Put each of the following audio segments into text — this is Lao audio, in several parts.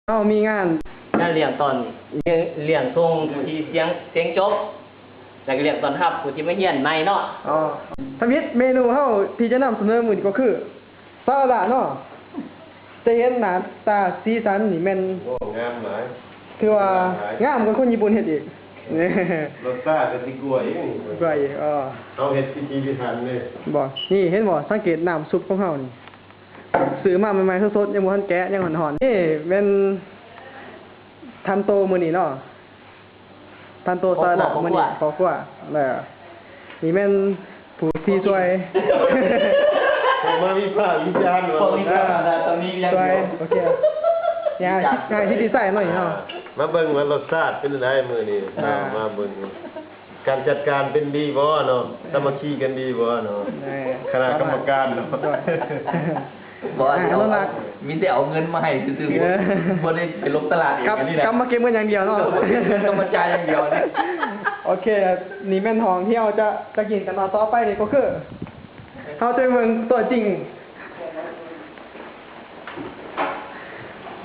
ເຮົາມີງານ ງານລ້ຽງຕອນ ລ້ຽງ ລ້ຽງສົ່ງຜູ້ທີ່ຮຽນ ຮຽນຈົບ ແລ້ວກໍລ້ຽງຕ້ອນຮັບຜູ້ທີ່ມາຮຽນໃໝ່ເນາະ. ອໍ ທຳອິດເມນູເຮົາທີ່ຈະນຳສະເໜີມື້ນີ້ກໍຄື ສາລະເນາະ. ຈະເຫັນໜ້າຕາສີສັນນີ້ແມ່ນ ໂອ້ ງາມຫຼາຍ ຖືວ່າ ງາມກວ່າຄົນຍີ່ປຸ່ນເຮັດອີກ. ລົດຊາດກໍຊິກວ່າອີກ ກວ່າອີກ. ອໍ ເຮົາເຮັດພິຖີພິຖັນເດ້. ບໍ່ ນີ້ເຫັນບໍ່ ສັງເກດນ້ຳຊຸບຂອງເຮົານີ້ ຊື້ມາໃໝ່ໆ ສົດໆ ຍັງບໍ່ທັນແກະ ຍັງຮ້ອນໆ. ນີ້ແມ່ນທ່ານໂຕມື້ນີ້ເນາະ. ທ່ານໂຕສາລະມື້ນີ້ ພໍ່ຄົວ ພໍ່ຄົວ ເອີ ນີ້ແມ່ນຜູ້ທີ່ຊ່ວຍ ມາວິພາກວິຈານວ່າ ພວກວິພາກວິຈານ ຕອນນີ້ຍັງ ຊ່ວຍ ໂອເຄ ຍາຊິ ຍາຊິຕິໄຊໜ້ອຍເນາະ. ມາເບິ່ງວ່າລົດຊາດເປັນຈັ່ງໃດມື້ນີ້ ອ່າ ມາເບິ່ງການຈັດການເປັນດີບໍ່ເນາະ ສາມັກຄີກັນດີບໍ່ເນາະ ຄະນະກຳມະການເນາະ. ບໍ່ ອາ ຊິເອົາ ອະນຸລັກ ມີແຕ່ເອົາເງິນມາໃຫ້ຊື່ໆ ເອີ ບໍ່ໄດ້ໄປລົງຕະຫຼາດເອງ ກັບ ອັນນີ້ນະ ກັບມາເກັບເງິນຢ່າງດຽວເນາະ ເກັບເງິນກັບມາຈ່າຍຢ່າງດຽວ. ໂອເຄ ນີ້ແມ່ນຫ້ອງທີ່ເຮົາຈະ ຈະກິນກັນເນາະ. ຕໍ່ໄປນີ້ກໍຄື ເຮົາຈະເບິ່ງຕົວຈິງ.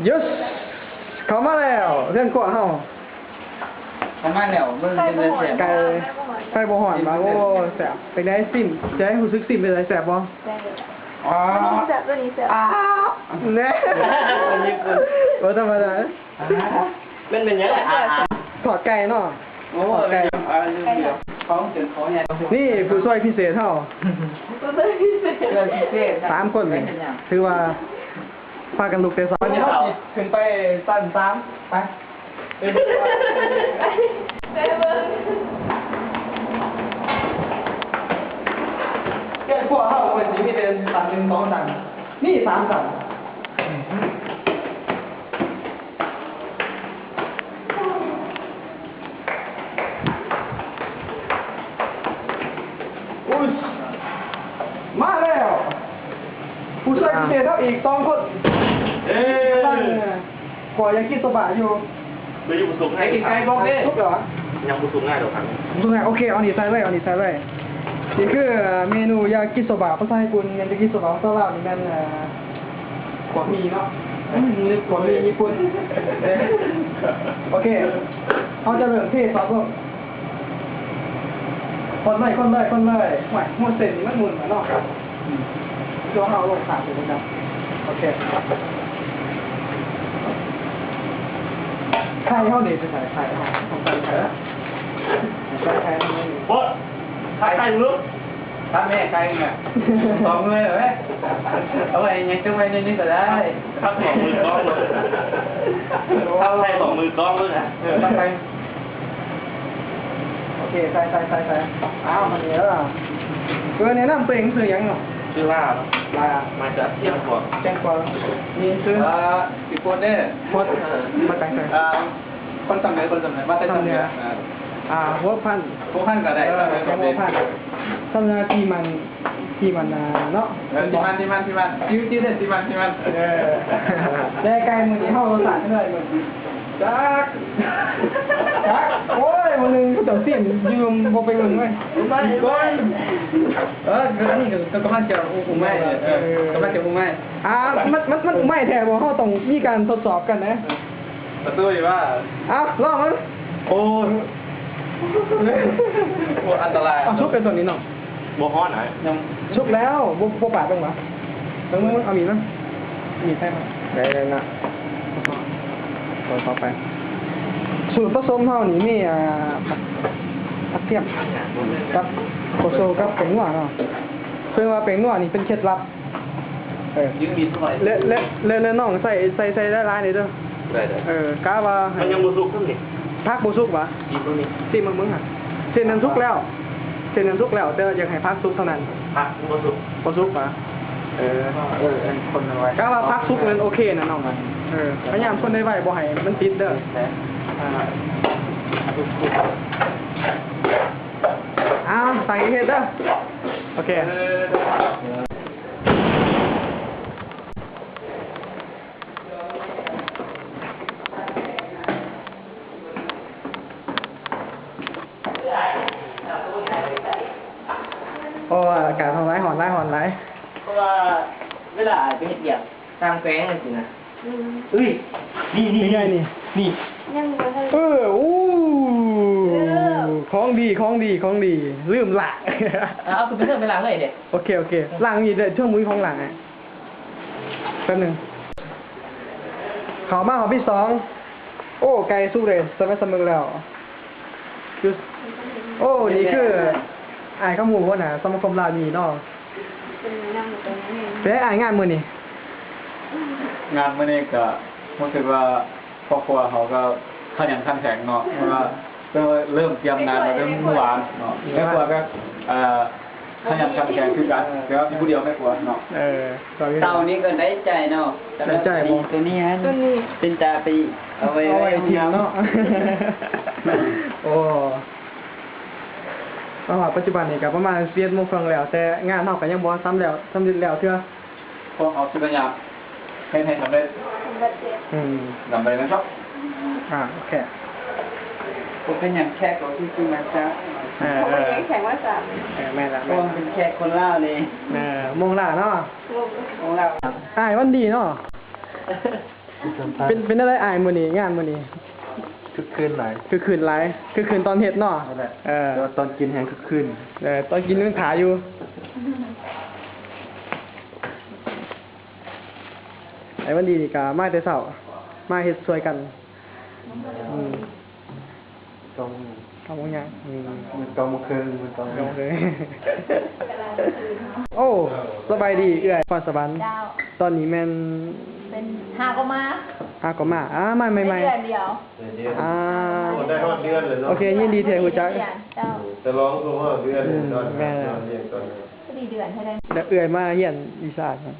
Yes ເຂົ້າມາແລ້ວ ເຮືອນຄົວເຮົາ ເຂົ້າມາແລ້ວ ເບິ່ງເປັນແຊບ ໄກ່ ໄຟບໍ່ຮ້ອນ ວ່າ ໂອ້ ແຊບ. ເປັນໃດ ຊິມ ຈະໃຫ້ຮູ້ສຶກ ຊິມເປັນໃດ ແຊບບໍ່? ແຊບ ອໍ ແຊບ ຕົວນີ້ແຊບ ແນ່ ບໍ່ທຳມະດາ. ມັນເປັນຫຍັງ ທອດໄກ່ເນາະ ໂອ້ຍ ທອດໄກ່ ອ່າ ຂອງເປັນຂອງໃຫຍ່ ນີ້ຜູ້ຊ່ວຍພິເສດເຮົາ ຜູ້ຊ່ວຍພິເສດ ສາມຄົນນີ້ ຖືວ່າພາກັນລຸກແຕ່ເຊົ້າ. ວັນນີ້ເຮົາຊິຂຶ້ນໄປຊັ້ນສາມ ໄປ ໄປເບິ່ງ ເຮືອນຄົວເຮົາເພິ່ນຊິມີແຕ່ຊັ້ນໜຶ່ງ ສອງຊັ້ນ ມີສາມຊັ້ນ. ອຸ້ຍ ມາແລ້ວ ຜູ້ຊ່ວຍພິເສດເຮົາອີກສອງຄົນ ເອີ ກຳລັງ ເອີ ຂົ້ວຢາກິໂຊບະຢູ່. ໄດ້ກິນໄກ່ບໍ່ເດ້? ສຸກແລ້ວຫວາ? ຍັງບໍ່ສຸກງ່າຍດອກຄັບ ບໍ່ສຸກງ່າຍ. ໂອເຄ ເອົານີ້ໃສ່ເລີຍ ເອົານີ້ໃສ່ເລີຍ. ນີ້ຄືເມນູຢາກິໂຊບະພາສາຍີ່ປຸ່ນ ແມ່ນຢາກິໂຊບະພາສາລາວນີ້ແມ່ນ ເອີ ກວາງມີເນາະ ກວາງມີຍີ່ປຸ່ນ. ໂອເຄ ເຮົາຈະເລີ່ມເທຊອດລົງ. ຄົນເລີຍ ຄົນເລີຍ ຄົນເລີຍ. ໂອ້ຍ ຫົວເສັ້ນນີ້ມັນໝຸ່ນແລ້ວເນາະ. ອືມ ຕົວເຮົາລົງຂາດໄປເລີຍເນາະ. ໂອເຄ ໄຂ່ເຮົາເດ ໄຂ່ເຮົາ ຕ້ອງໃສ່ໄຂ່ ໃສ່ໄຂ່. ໂອ້ຍ ໄຂ່ ໄຂ່ ໄຂ່ ຕັດແມ່ໄຂ່ ສອງໜ່ວຍເລີຍ ເອົາໄວ້ຫຍັງ ເກັບໄວ້ໃນນີ້ກໍໄດ້. ຕັດສອງໜ່ວຍ ສອງໜ່ວຍ ຕັດໄຂ່ສອງໜ່ວຍ ສອງໜ່ວຍນະ. ເອີ ຕັດໄຂ່ ໂອເຄ ໃສ່ ໃສ່ ໃສ່ ໃສ່. ອ້າວ ມານີ້ເດີ ເອີ ແນະນຳຕົວເອງ ຊື່ຫຍັງເນາະ? ຊື່ລາ ລາ ມາຈາກຊຽງຂວາງ ຊຽງຂວາງ. ນີ້ຊື່ ອ່າ ຊິໂພດເດ້ ໂພດ ເອີ ມາຈາກໃສ? ອ່າ ຄົນຊຳເໜືອ ຄົນຊຳເໜືອ ມາແຕ່ຊຳເໜືອ. ອ່າ ຫົວພັນ ຫົວພັນກໍໄດ້ ເອີ ຊຳເໜືອ ຫົວພັນ ຊຳເໜືອທີ່ມັນ ທີ່ມັນ ອ່າ ເນາະ ເອີ ທີ່ມັນ ທີ່ມັນ ທີ່ມັນ ຕິວ ຕິວເດ້ ທີ່ມັນ ທີ່ມັນ. ເອີ ແຕ່ໄກ່ມື້ນີ້ເຮົາລົດຊາດເທົ່າໃດມື້ນີ້? ຈັກ ຈັກ ໂອ້ຍ ມື້ໜຶ່ງເຂົາເຈົ້າຊີມຢູ່ ບໍ່ໄປເບິ່ງເວີຍ. ອຸໄມ ອຸໄມ ເອີ ອັນນີ້ກໍ ກໍ ກໍມາຈາກອຸໄມ ເອີ ກໍມາຈາກອຸໄມ. ອ່າ ມັນ ມັນ ມັນອຸໄມແທ້ບໍ່? ເຮົາຕ້ອງມີການທົດສອບກັນນະ. ປະຕູຢູ່ວ່າ ເອົ້າ ລອງເບິ່ງ. ໂອ້ຍ ໂອ້ ອັນຕະລາຍ. ເອົາ ສຸກແລ້ວຕົວນີ້ເນາະ. ບໍ່ຮ້ອນຫາຍ ຍັງ ສຸກແລ້ວ. ບໍ່ ບໍ່ປາດເບິ່ງຫວາ? ເບິ່ງ ເບິ່ງ ເບິ່ງ ເອົາມີດມາ ມີດໃສ່ມາ. ໄດ້ແລ້ວນະ ເປີດເຂົ້າໄປ. ສູດປະສົມເຮົານີ້ມີ ອ່າ ຜັກ ຜັກທຽມ ກັບໂກໂຊ ກັບແປ້ງນົວເນາະ. ເພິ່ນວ່າແປ້ງນົວນີ້ເປັນເຄັດລັບ. ເອີ ແລະ ແລະ ແລະ ແລະນ້ອງໃສ່ ໃສ່ ໃສ່ຫຼາຍໆນີ້ເດີ. ໄດ້ໆ ເອີ ກະວ່າໃຫ້ ມັນຍັງບໍ່ສຸກຊ້ຳນີ້. ຜັກບໍ່ສຸກຫວາ? ຊີມເບິ່ງນີ້ ຊີມເບິ່ງຫັ້ນ. ເສັ້ນນັ້ນສຸກແລ້ວ ເສັ້ນນັ້ນສຸກແລ້ວ ແຕ່ວ່າຢາກໃຫ້ຜັກສຸກເທົ່ານັ້ນ. ຜັກບໍ່ສຸກ ບໍ່ສຸກຫວາ? ເອີ ເອີ ຄົນໄວ ກະວ່າຜັກສຸກນັ້ນໂອເຄນະນ້ອງ. ເອີ ພະຍາຍາມຄົນໄວໆ ບໍ່ໃຫ້ມັນຕິດເດີ. ອ່າ ຕັ້ງໃຈເຮັດເດີ. ໂອເຄ ເອີ. ໂອ້ ອາກາດຮ້ອນຫຼາຍ ຮ້ອນຫຼາຍ ຮ້ອນຫຼາຍ. ເພາະວ່າເວລາອ້າຍໄປເຮັດວຽກຕ່າງແຂວງຈັ່ງຊີ້ນະ. ອືມ ເອີຍ ນີ້ ນີ້ ນີ້ ນີ້ ຍັງບໍ່ທັນ ເອີ ໂອ້ ເອີ ຂອງດີ ຂອງດີ ຂອງດີ ລືມລ້າງ ເອົາ ເອົາຂຶ້ນໄປເທິງໄປລ້າງເລີຍເດ້ ໂອເຄ ໂອເຄ ລ້າງນີ້ເດີ ເທິງບໍ່ມີຂອງລ້າງ ແປັບໜຶ່ງ ເຂົ້າມາຮອບທີສອງ ໂອ້ ໄກ່ສຸກເລີຍ ສະແໝສະເໝີແລ້ວ ໂອ້ ນີ້ຄືອ້າຍຄຳຮູ້ ຫົວໜ້າສະມາຄົມລາວນີ້ເນາະ ເປັນໄງອ້າຍ ງານມື້ນີ້? ງານມື້ນີ້ກໍຮູ້ສຶກວ່າຄອບຄົວເຮົາກໍຂະຫຍັນຂັນແຂງເນາະ ເພາະວ່າເລີ່ມຕຽມງານມາຕັ້ງແຕ່ມື້ວານເນາະ ແມ່ຄົວກໍ ເອີ ຂະຫຍັນຂັນແຂງຄືກັນ ແຕ່ວ່າມີຜູ້ດຽວແມ່ຄົວເນາະ ເອີ ເຕົານີ້ກໍໄດ້ໃຈເນາະ ໄດ້ໃຈບໍ່? ໂຕນີ້ຫັ້ນ ເປັນຕາໄປເອົາໄວ້ ເອົາໄວ້ຖິ້ມເນາະ ໂອ້ ມາຮອດປັດຈຸບັນນີ້ກໍປະມານສິບເອັດໂມງເຄິ່ງແລ້ວ ແຕ່ງານເຮົາກໍຍັງບໍ່ສຳແລ້ວ ສຳເລັດແລ້ວເທື່ອ ພວກເຮົາຊິພະຍາຍາມເຮັດໃຫ້ສຳເລັດ ສຳເລັດ ອືມ ນຳໄປນະເຈົ້າ ອ່າ ໂອເຄ ບໍ່ເປັນຫຍັງ ແຂກກໍຄືຊິມາຊ້າ ເອີ ບໍ່ເປັນຫຍັງ ແຂກມາຊ້າ ເອີ ແມ່ນລະ ເພາະວ່າເປັນແຂກຄົນລາວນີ້ ເອີ ມົງລາວເນາະ ມົງລາວ ອ້າຍວັນດີເນາະ ເປັນ ເປັນແນວໃດອ້າຍມື້ນີ້ ງານມື້ນີ້? ຄຶກຄື້ນຫຼາຍ ຄຶກຄື້ນຫຼາຍ ຄຶກຄື້ນຕອນເຮັດເນາະ ນັ້ນແຫຼະ ເອີ ແຕ່ວ່າຕອນກິນແຮງຄຶກຄື້ນ ເອີ ຕອນກິນຍັງຖ້າຢູ່ ອ້າຍວັນດີນີ້ກະມາແຕ່ເຊົ້າ ມາເຮັດຊ່ວຍກັນ ອືມ ເກົ້າໂມງ ເກົ້າໂມງຫຍັງ? ອືມ ເກົ້າໂມງເຄິ່ງ ເກົ້າໂມງເຄິ່ງ ໂອ້ ສະບາຍດີເອື້ອຍ ພອນສະຫວັນ ເຈົ້າ ຕອນນີ້ແມ່ນ ເປັນ ຫາກໍມາ ຫາກໍມາ ອ່າ ມາໃໝ່ໆ ໄດ້ເດືອນດຽວ ອ່າ ໂອ້ ໄດ້ຮອດເດືອນແລ້ວເນາະ ໂອເຄ ຍິນດີທີ່ໄດ້ຮູ້ຈັກ ເຈົ້າ ສະຫຼອງຄົບຮອບເດືອນ ອືມ ຕອນ ແມ່ນແລ້ວ ຕອນນີ້ ພໍດີເດືອນເທົ່າໃດ ແລ້ວເອື້ອຍມາຮຽນວິຊາຫຍັງ?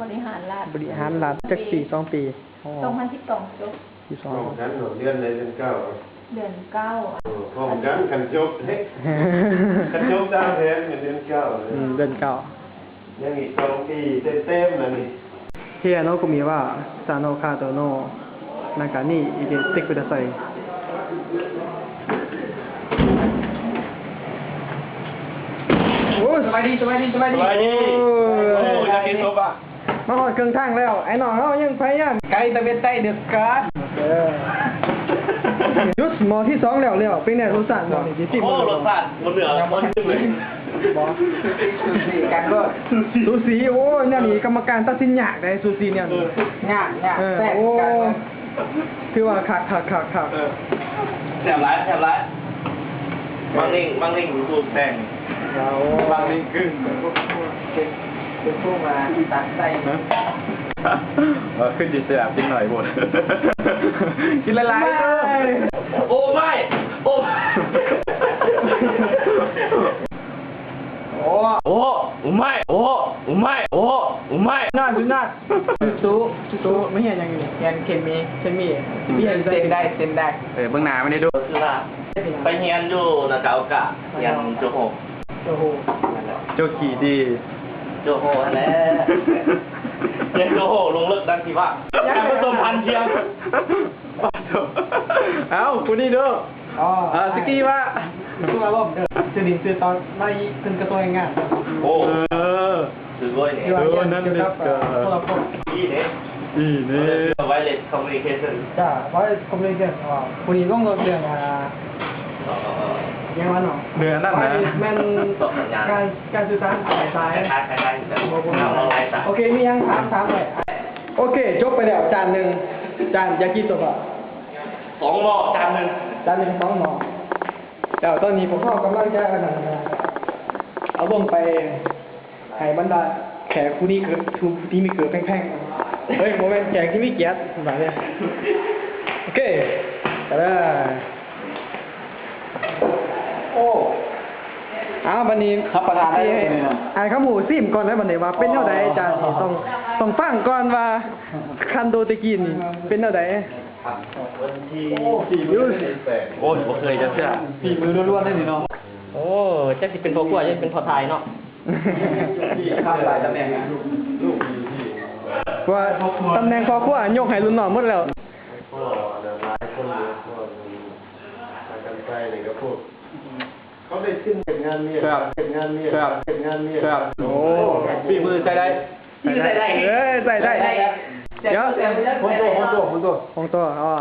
ບໍລິຫານລັດ ບໍລິຫານລັດ ຈັກປີ? ສອງປີ ອໍ ສອງພັນສິບສອງ ຈົບ ສິບສອງ ພ້ອມກັນເນາະ ເດືອນໃດ? ເດືອນເກົ້າ ເດືອນເກົ້າ ເອີ ພ້ອມກັນ ຄັນຈົບເດ້ ຄັນຈົບຕາມແຜນກໍເດືອນເກົ້າ ອືມ ເດືອນເກົ້າ ຍັງອີກສອງປີເຕັມໆລະນີ້ 部屋のゴミは下の角の中に入れてください。 ໂອ້ຍ ສະບາຍດີ ສະບາຍດີ ສະບາຍດີ ສະບາຍດີ ໂອ້ຍ ໂອ້ຍ ຢາກກິນສົບອະ ມາຮອດເຄິ່ງທາງແລ້ວ ໄອ້ນ້ອງເຮົາຍັງພະຍາຍາມ ໄກ່ຕະເວັນໃຕ້ເດີອາກາດ ເອີ ຢຸດໝໍ້ທີສອງແລ້ວ ແລ້ວ ເປັນແນວ ລົດຊາດໝໍ້ນີ້ ຊິຊີມ ໂອ້ ລົດຊາດບໍ່ເຫຼືອບໍ່ຊິມເລີຍ ບໍ່ ສູສີກັນເບີດ ສູສີ ໂອ້ຍ ແນວນີ້ກຳມະການຕັດສິນຍາກເດ້ ສູສີແນວນີ້ ຍາກ ຍາກ ເອີ ແຊບ ໂອ້ ຄືກັນເບີດ ຖືວ່າຄັກ ຄັກ ຄັກ ຄັກ ເອີ ແຊບຫຼາຍ ແຊບຫຼາຍ ບັກນິງ ບັກນິງ ຢູ່ແປງ ບັກນິງກຶ້ງ ເປັນ ເປັນຜູ້ມາຕັກໃສ່ ເອີ ຄືຊິແຊບຈັກໜ້ອຍໂພດ ກິນຫຼາຍໆ ໂອ້ມາຍ ໂອ້ ໂອ້ ໂອ້ມາຍ ໂອ້ ໂອ້ມາຍ ໂອ້ ໂອ້ມາຍ ນານ ນານ ສູ້ໆ ມາຮຽນຫຍັງຢູ່ນີ້? ຮຽນເຄມີ ເຄມີ ຮຽນເຊັນໄດ້ ເຊັນໄດ້ ເອີ ເບິ່ງໜ້າມັນໄດ້ດູ ຄືວ່າໄປຮຽນຢູ່ນາກາໂອກະ ຮຽນໂຈໂຮ ໂຈໂຮ ໂຈຂີ້ດີ ໂຈໂຮຫັ້ນແຫຼະ ຮຽນໂຈໂຮລົງເລິກດັງທີ່ວ່າ ການປະສົມພັນທຽງ ເອົ້າ ຜູ້ນີ້ເດີ ອໍ ເອີ ສະກີວ່າ ຄືວ່າບໍ່ເດີ ຊື່ນີ້ຊື່ຕອນມາອີກ ເພິ່ນກໍຕ້ອງງານ ໂອ້ ເອີ ຄືວ່າ ເອີ ນັ້ນນີ້ກໍ ໂທລະຄົມ ອີເດ້ ອີເດ້ ໄວເລັດຄອມມູນິເຄຊັນ ຈ້າ ໄວເລັດຄອມມູນິເຄຊັນ ອໍ ຜູ້ນີ້ລົງເລື່ອງ ອ່າ ຫຍັງວະເນາະ ເລື່ອງນັ້ນນະ ໄວເລັດແມ່ນການ ການສື່ສານສາຍ ສາຍ ຄ້າຍໆ ຄ້າຍໆ ບໍ່ ບໍ່ ໂອເຄ ມີຫຍັງຖາມ ຖາມໄດ້ ໂອເຄ ຈົບໄປແລ້ວຈານໜຶ່ງ ຈານຢາກກິນຕົວບໍ່? ສອງໝໍ້ ຈານໜຶ່ງ ຈານໜຶ່ງສອງໝໍ້ ແລ້ວຕອນນີ້ພວກເຮົາກຳລັງຈະ ອັນນັ້ນ ເອົາລົງໄປໃຫ້ບັນດາແຂກຜູ້ມີເກີດ ຜູ້ທີ່ມີເກີດແພງໆ ເອີຍ ບໍ່ແມ່ນແຂກທີ່ມີກຽດ ບາດນີ້ ໂອເຄ ໄປເລີຍ ໂອ້ ເອົາ ບາດນີ້ ຮັບປະທານໄດ້ເລີຍເນາະ ໃຫ້ຄຳຮູ້ຊີມກ່ອນເດີ ບາດນີ້ວ່າເປັນແນວໃດ ອໍ ຈານນີ້ ຕ້ອງ ຕ້ອງຟັງກ່ອນວ່າ ຄັນໂດເຕະກີນນີ້ເປັນແນວໃດ? ໂອ້ຍ ບໍ່ເຄີຍຈັກເທື່ອ ຝີມືລ້ວນໆເດ້ນີ້ເນາະ ໂອ້ ຈັກຊິເປັນພໍ່ຄົວ ຈັກຊິເປັນພໍ່ຖ່າຍເນາະ ເພາະວ່າຕຳແໜ່ງພໍ່ຄົວຍົກໃຫ້ລຸ້ນນ້ອງໝົດແລ້ວ ພໍ່ອັນນັ້ນຫຼາຍຄົນຢູ່ ພໍ່ອັນນັ້ນ ພາກັນໄປນີ້ກໍພວກ ເຂົາໄດ້ທຶນເຮັດງານວຽກ ເຮັດງານວຽກ ເຮັດງານວຽກ ໂອ້ ຝີມືໃຊ້ໄດ້ ໃຊ້ໄດ້ ເອີ ໃຊ້ໄດ້ ໃຊ້ໄດ້ ດຽວ 本当、本当、本当。 ຂອງໂຕ ອໍ ອ່າ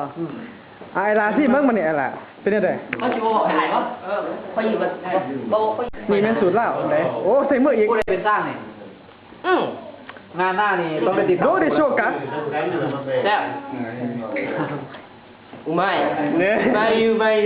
ໄອ້ຫຼ້າຊິເບິ່ງບັດນີ້ ໄອ້ຫຼ້າ ເປັນຈັ່ງໃດ? ເຂົາຊິບໍ່ບອກໃຫ້ບໍ່? ເອີ ເຂົາຢູ່ກັນບໍ່ ບໍ່ ນີ້ແມ່ນສູດລາວເດ້. ໂອ້ ໃສ່ມືອີກ ຜູ້ໃດເປັນຊ່າງນີ້? ອືມ ງານໜ້ານີ້ຕ້ອງໄດ້ຕິດຕາມ どうでしょうか? ແຊບ うまい ね。うまい、うまい。